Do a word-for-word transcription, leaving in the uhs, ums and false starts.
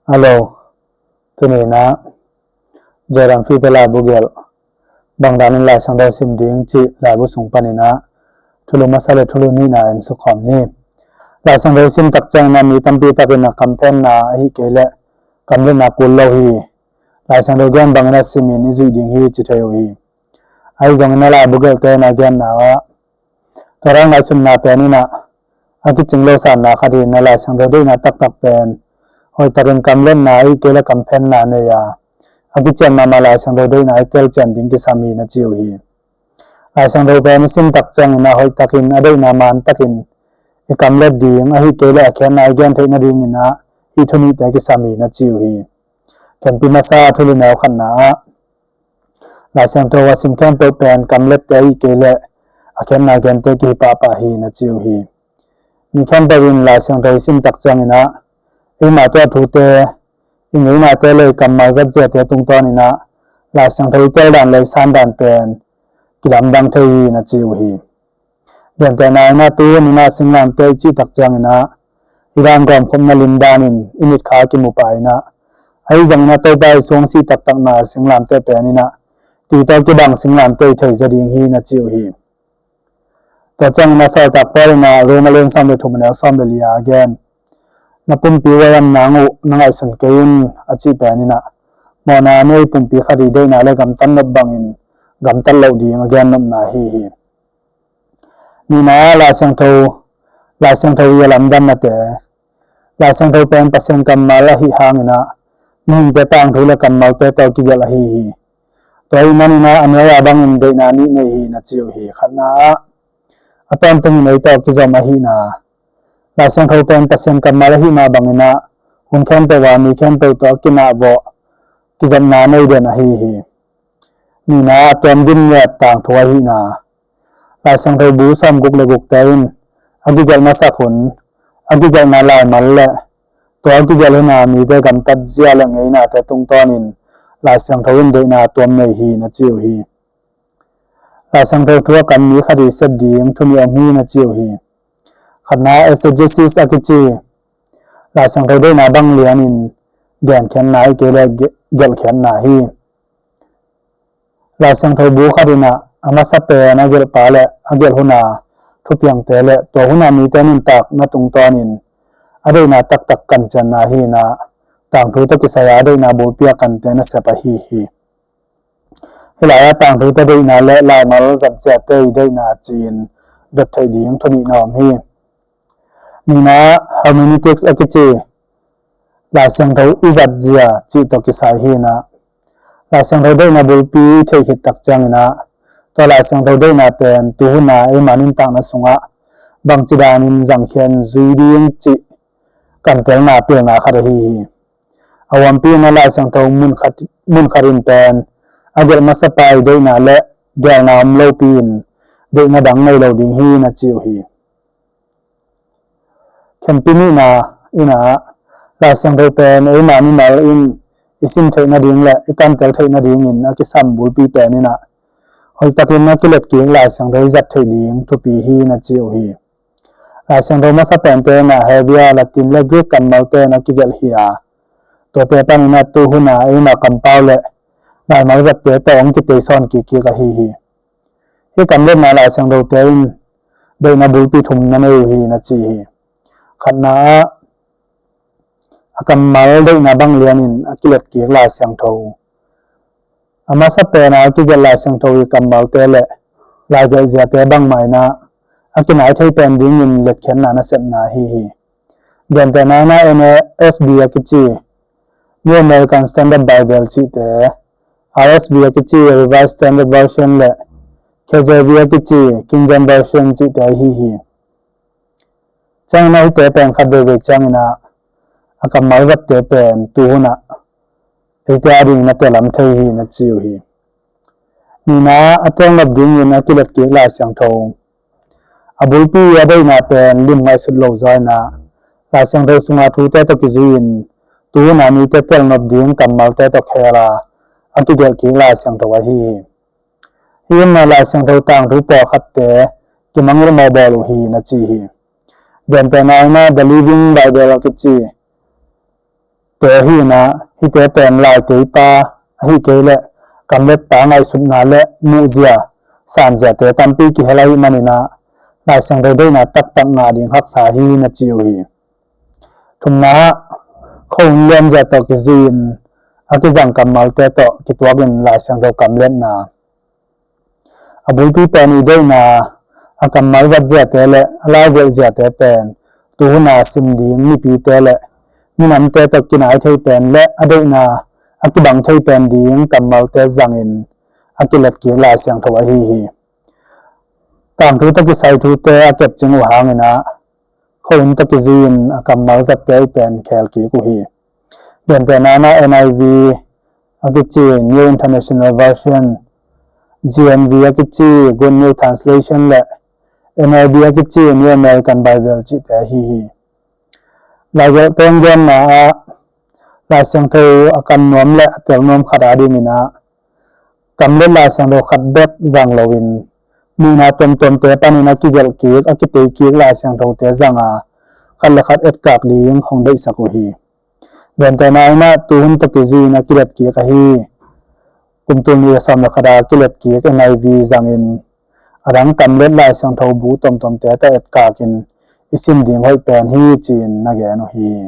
Hello, tuni in ah Jordan Fite laibu gelh, bang danin Laisiangtho sim ding cih laibu sung panin ah thulu masa le thulu nihna en suk khawm ni. Laisiangtho i sim tak ciangin ah mi tampi takin ah kamphenna ahih kei leh kamletna kul lo hi. Laisiangtho gen bangin ah simin i zuih ding hi ci thei uh hi. Ahi zongin ah laibu gelhte in ah genna ah tua dan ngaihsutna pen in ah a kicing lo sanna khat hi in ah Laisiangtho deihna taktak pen hoihtakin kamletna ahih kei leh kamphenna nei a, a kician mahmah Laisiangtho deihna i telcian ding kisam hi na ci uh hi. Laisiangtho pen i sim tak ciangin ah hoihtakin a deihna mantakin i kamlet ding ahih kei leh a khiatna i gen theih nadingin ah hih thu nihte kisam hi na ci uh hi. Khenpi masa thulu neu khatna ah Laisiangtho a sim khempeuh pen kamlette ahih kei leh a khiatna gente kihi pahpah hi na ci uh hi. Mi khempeuh in Laisiangtho i sim tak ciangin ah eima tua thute, i ngeinate le i kammal zatziate tungtawnin ah Laisiangtho i tel dan le i san dan pen kilamdang thei hi na ci uh hi. Gentehna in ah tu hun in ah singlamteh i cih tak ciangin ah i dan gawmkhopna lim danin i mitkha kimu pah in ah, ahi zongin ah Topa i suang sih taktakna singlamteh pen in ah tui tawh kibang singlamteh i thei zaw ding hi na ci uh hi. Tua ciangin ah sawltak Paul in ah Roma lian sawm le thum a neu sawm le li ah a gen, na pumpi huaihamna uh na ngaihsun kei un a cih pen in ah mawhna a nei pumpi khat i deihna le gamtat nop bangin gamtat loh ding a gen nopna ahi hi. Nihna ah Laisiangtho, Laisiangtho i a lamdannate. Laisiangtho pen Pasian kammal ahih hangin ah mihingte tangthu le kammalte tawh kigelh ahi hi. Tua ahih manin ah a nuai-a bangin deihna nih nei hi na ci uh hi. Khatna ah a tawntungin ei tawh kizom ahihna. Laisiangtho pen Pasian kammal ahih mah bangin ah hun khempeuh ah mi khempeuh tawh a kinah vawh kizopna nei den ahi hi. Nihna ah tuam din ngiat tangthu ahihna. Laisiangtho bu sawmguk le gukte in a kigelh masak hun, a kigelhna laimal le tua a kigelh hun a mite gamtat zia le ngeinate tungtawnin Laisiangtho in deihna tuam nei hi na ci uh hi. Laisiangtho thu a kan mi khat i sep ding thu nih om hi na ci uh hi. Khatna exegesis a kici Laisiangtho deihna bang lianin genkhiatna ahih kei leh ge-, gelhkhiatna hi. Laisiangtho bu khat in ah a masa pen a gelhpa le a gelh hun a thupiangte le tua hun a mite nuntakna tungtawnin a deihna taktak kancianna hi in ah tangthu tawh kisai a deihna bulpi a kante nasep ahi hi. Hih lai-ah tangthute deihna le laimal zatziate i deihna ci-in dot theih ding thu nihna om hi. Nihna hermeneutics a kici Laisiangtho i zatzia cih tawh kisai hi in ah Laisiangtho deihna bulpi i theih khit tak ciangin ah tua Laisiangtho deihna pen tu hun a eima nuntakna sungah bangci danin zangkhia in zui ding cih kantelna pilna khat ahi hi. A huampi in ah Laisiangtho mun khat, mun khat in pen a gelh masapa i deihna le gelhna om lopi in deihna dang nei lo ding hi na ci uh hi. Khenpi nihna in ah Laisiangtho pen eima mimal in i sim theih nading le i kantel theih nadingin a kisam bulpi pen in ah hoihtakin a kilet kik Laisiangtho i zat theih ding thupi hi na ci uh hi. Laisiangtho masa pente in ah Hebrew, Latin le Greek kammalte in a kigelh hi a, tuate panin ah tu hun a eima kampau le laimal zatte tawh hong kiteisawn kikkik ahi hi. Hih kamletna Laisiangthote in deihna bulpi thum na nei uh hi na ci hi. Khatna ah a kammal deihna bang lianin a kilet kik Laisiangtho. A masa pen a kigelh Laisiangtho i kammalte le laigelh ziate bangmah in ah a kinai thei pen dingin letkhiatna nasepna ahi hi. Gentehna in ah N A S B a kici New American Standard Bible cihte, R S V a kici Revised Standard Version le K J V a kici King James Version cihte ahi hi. Ciangin ah hihte pen khat veivei ciangin ah a kammal zatte pen tu hun ah eite a dingin a telam thei hi na ci uh hi. Nihna a telnop dingin a kilet kik Laisiangtho. A bulpi a deihna pen lim ngaihsut lo zaw in ah Laisiangtho sunga thute tawh kizui in tu hun a mite telnop ding kammalte tawh khel a a kigelh kik Laisiangtho ahi hi. Hih in ah Laisiangtho tangthu pawlkhatte kimangngilh mawhbawl uh hi na ci hi. Gentehna in ah The Living Bible a kici Te ahi inah hihte pen laiteipa ahi kei leh kamletpa ngaihsutna le muhzia sanziate tampi kihel ahi maninah Lai Siangtho deihna taktak ngah ding haksa hi na ci uh hi. Thumna ah, khuahun lianzia tawh kizui-in a kizang kammalte tawh kituakin Lai Siangtho kamletna. A bulpi pen i deihna a kammal zatziate le a laigelhziate pen tuhuna sim ding mipite le minamte tawh kinai thei pen le a deihna a kibang thei pen ding kammalte zangin a kiletkik Lai Siangtho ahi hi. Tangthu tawh kisai thute a kepcing uh hanginah khuahun tawh kizui-in a kammal zatte i pen khelkik uh hi. Gentehna inah N I V a kici New International Version, G N V a kici Good New Translation le N I V a kici New American Bible cihte ahi hi. Laigelhte genna ah Lai Siangtho a kan nuam le a tel nuam khat adinginah kamlet Lai Siangtho khat bek zang loin muhna tuamtuamte panin a kigelhkik a kiteikik Lai Siangthote zanga khat le khat etkak ding hong deihsak uh hi. Gentehna inah tuhun tawh kizui-in a kiletkik ahi kum tul nih le sawm le khat a kiletkik N I V zangin a dang kamlet Lai Siangtho bu tuamtuamte tawh etkakin i sim ding hoih pen hi ci-in na gen uh hi.